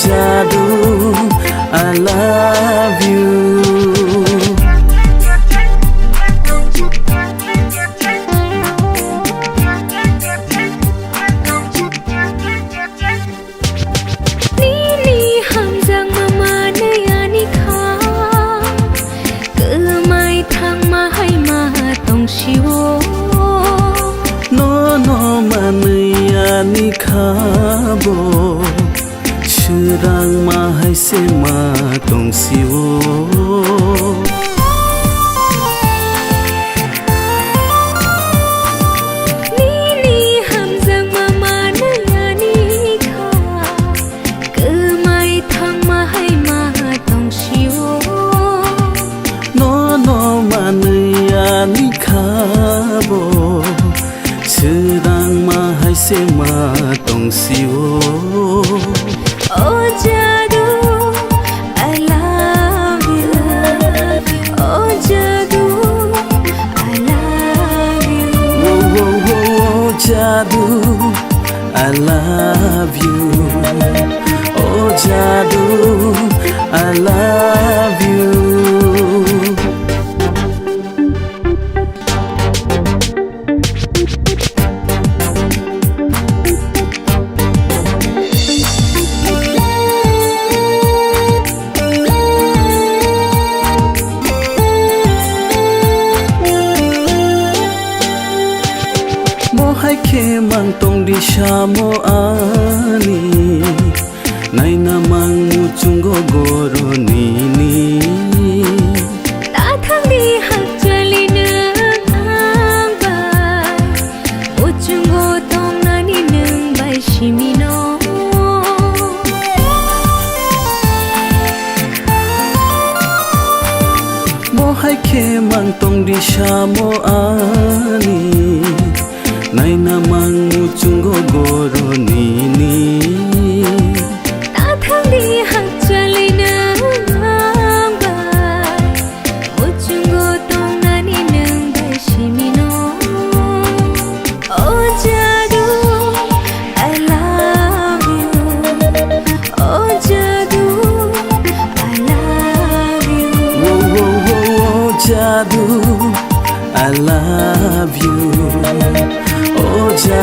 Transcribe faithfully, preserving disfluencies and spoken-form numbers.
Jadu, I love you. Nini hamjakma manwi ani kha, kwmai thangma hai ma tong sio. Nono manwi ani kha bo, swrang ma hai se ma tong sio. Nini hamjakma manwi ani kha, kwmai thangma hai ma tong sio. Nono manwi ani kha bo, swrang ma hai se ma tong sio. Oh Jadu, I love you. Oh Jadu, I love you. Oh, oh, oh, oh, Jadu, I love you. Oh Jadu, I love you. Bo hai khe mang tong di samo ani, naina mang muchungo goro nini. Ta thang di hakchali nwng ang bai, muchungo tongnani nwng bai simino. Bo hai khe mang tong di samo ani, naina mang muchungo goro nini. Ta thang di hakchali nwng ang bai, muchungo tongnani nwng bai simino. Oh Jadu, I love you. Oh Jadu, I love you. Oh, oh, oh, oh, Jadu, I love you. Oh Jadu.